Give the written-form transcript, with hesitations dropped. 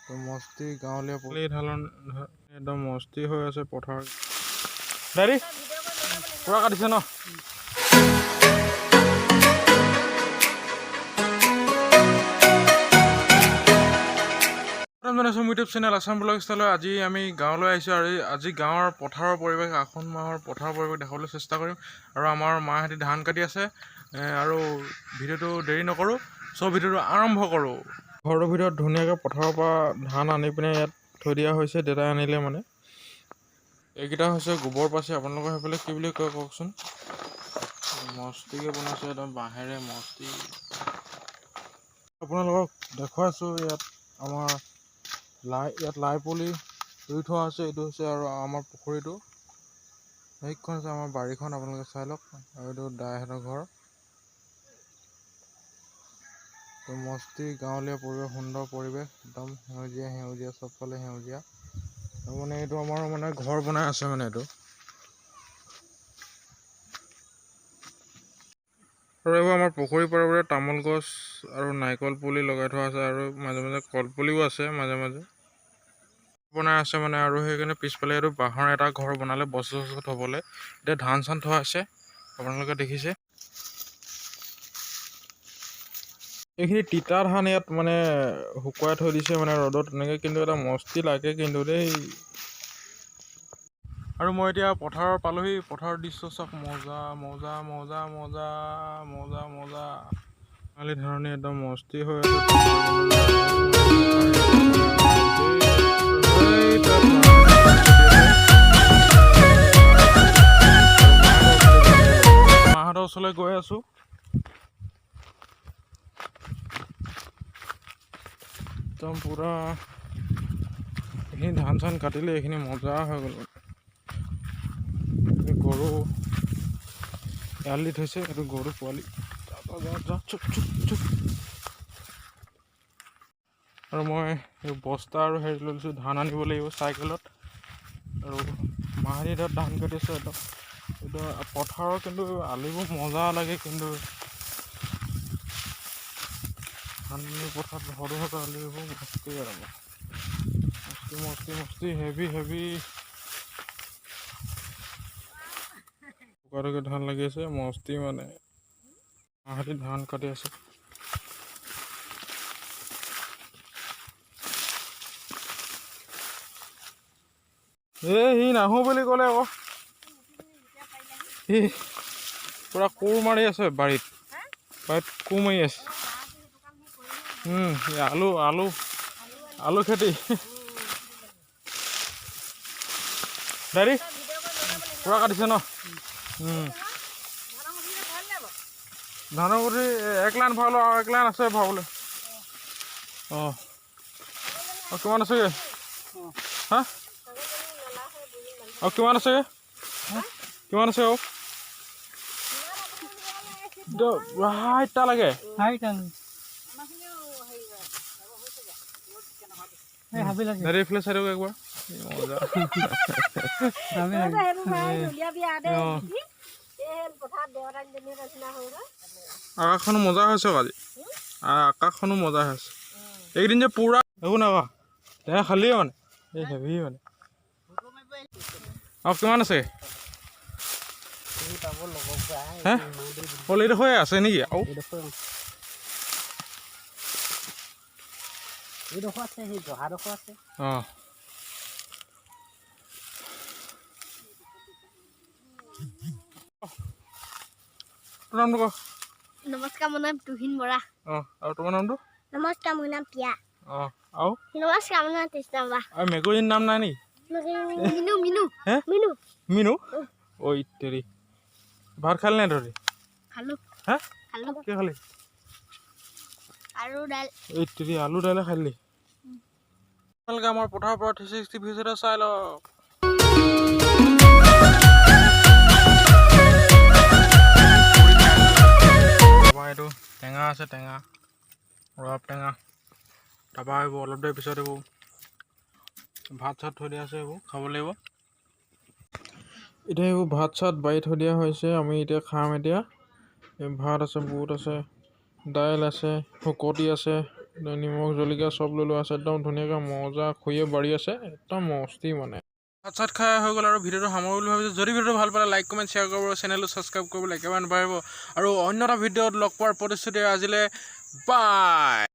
মস্তি গাঁৱলীয়া পুলি ঢালন একদম মস্তি হৈ আছে পথাৰ। দাদী পুৰা কাটিছে ন? জনাইছোঁ ইউটিউব চেনেল আছাম ব্লগ ষ্টাইলৰ। আজি আমি গাঁৱলৈ আহিছোঁ আৰু আজি গাঁৱৰ পথাৰৰ পৰিৱেশ, আঘোণ মাহৰ পথাৰৰ পৰিৱেশ দেখাবলৈ চেষ্টা কৰিম। আৰু আমাৰ মাহঁতি ধান কাটি আছে আৰু ভিডিঅ'টো দেৰি নকৰোঁ, চ' ভিডিঅ'টো আৰম্ভ কৰোঁ। ঘৰৰ ভিতৰত ধুনীয়াকৈ পথাৰৰ পৰা ধান আনি পিনে ইয়াত থৈ দিয়া হৈছে, দেউতাই আনিলে মানে। এইকেইটা হৈছে গোবৰ পাচি, আপোনালোকৰ সেইফালে কি বুলি কয় কওকচোন। মস্তিকৈ বনাইছে একদম বাঁহেৰে মস্তি। আপোনালোকক দেখুৱাইছোঁ ইয়াত আমাৰ লাই, ইয়াত লাই পুলি ৰুই থোৱা আছে। এইটো হৈছে আৰু আমাৰ পুখুৰীটো, সেইখন হৈছে আমাৰ বাৰীখন, আপোনালোকে চাই লওক। আৰু এইটো দাইহঁতৰ ঘৰ। তো মস্তি গাঁৱলীয়া পৰিৱেশ, সুন্দৰ পৰিৱেশ, একদম সেউজীয়া সেউজীয়া, চবফালে সেউজীয়া। আৰু মানে এইটো আমাৰ মানে ঘৰ বনাই আছে মানে এইটো। আৰু এইবোৰ আমাৰ পুখুৰী পাৰে পাৰে তামোল গছ আৰু নাৰিকল পুলি লগাই থোৱা আছে, আৰু মাজে মাজে কল পুলিও আছে, মাজে মাজে বনাই আছে মানে। আৰু সেইকাৰণে পিছফালে এইটো বাঁহৰ এটা ঘৰ বনালে বস্তু চস্তু থ'বলৈ। এতিয়া ধান চান থোৱা আছে, আপোনালোকে দেখিছে। এইখিনি তিতা ধান ইয়াত মানে শুকুৱাই থৈ দিছে মানে ৰ'দত এনেকৈ, কিন্তু এটা মস্তি লাগে কিন্তু দেই। আৰু মই এতিয়া পথাৰৰ পালোহি, পথাৰৰ দৃশ্য চাওক, মজা মজা মজা মজা মজা মজা। সোণালী ধাননি একদম মস্তি হৈ আছে। মাহঁতৰ ওচৰলৈ গৈ আছোঁ। একদম পূৰা এইখিনি ধান চান কাটিলে এইখিনি মজা হৈ গ'ল। গৰু এৰাল দি থৈছে, এইটো গৰু পোৱালি। যা, চুপ চুপ চুপ। আৰু মই এই বস্তা আৰু হেৰি লৈ লৈছোঁ, ধান আনিব লাগিব চাইকেলত। আৰু মাহঁতি তাত ধান কাটিছে একদম। এইটো পথাৰৰ কিন্তু আলিবোৰ মজা লাগে, কিন্তু ধান পথাৰত সৰু সৰু আলিবোৰ মস্তি, আৰু মস্তি মস্তি মস্তি হেভি হেভি। টুকা ধান লাগি আছে মস্তি মানে। মাহঁতি ধান কাটি আছে। এ সি নাহো বুলি ক'লে আকৌ, সি পূৰা কোৰ মাৰি আছে বাৰীত, বাৰীত কোৰ মাৰি আছে। আলু আলু আলু খেতি। দাদী পূৰা কাটিছে ন? ধানৰ গুটি এক লাইন ভৰালোঁ, আৰু এক লাইন আছে ভৰাবলৈ। অঁ, আৰু কিমান আছেগৈ? হা, আৰু কিমান আছেগৈ? কিমান আছে? আৰু সাতটা লাগে। দাদী এইফালে চাই দিয়ক একবাৰ, মজা। আকাশখনো মজা হৈছে আজি, আকাশখনো মজা হৈছে এইকেইদিন যে পূৰা। একো নাই টেঙা খালিয়ে মানে, এই হেভি মানে। আৰু কিমান আছে? হে, অল এইডোখৰে আছে নেকি আৰু? অঁ, তোৰ নামটো ক। নমস্কাৰ, মোৰ নাম তুহিন বৰা। অঁ, আৰু তোমাৰ নামটো? নমস্কাৰ, মোৰ নাম পিয়া। অঁ, আৰু? নমস্কাৰ, মোৰ নাম তৃষ্ণা বৰা। আৰু মেকুৰীৰ নাম নাই নেকি? মিনু মিনু। হে, মিনু মিনু। ঐ তেৰি, ভাত খালি নাই তহঁতি? খালোঁ। হে? খালোঁ। কি খালি? আলু দাইল। এই তেৰি, আলু দাইলে খালি? আপোনালোকে আমাৰ পথাৰৰ পৰা 360 ভিউ এটা চাই লওক। তাৰপৰা এইটো টেঙা আছে, টেঙা, ৰবাব টেঙা। তাৰপৰা এইবোৰ অলপ দেৰি পিছত এইবোৰ ভাত চাত থৈ দিয়া আছে, এইবোৰ খাব লাগিব। এতিয়া এইবোৰ ভাত চাত বাৰী থৈ দিয়া হৈছে, আমি এতিয়া খাম। এতিয়া এই ভাত আছে, বুট আছে, দাইল আছে, শুকতি আছে। নিমখ জলকীয়া চব লৈ লোৱা আছে। একদম ধুনীয়াকৈ মজা খুৰীয়ে বাঢ়ি আছে, একদম মস্তি মানে। ভাত চাত খাই হৈ গ'ল আৰু ভিডিঅ'টো সামৰো বুলি ভাবিছোঁ। যদি ভিডিঅ'টো ভাল পালে লাইক, কমেণ্ট, শ্বেয়াৰ কৰিব, চেনেলটো ছাবস্ক্ৰাইব কৰিবলৈ একেবাৰে নাপাহৰিব। আৰু অন্য এটা ভিডিঅ'ত লগ পোৱাৰ প্ৰতিশ্ৰুতি আজিলৈ বাই।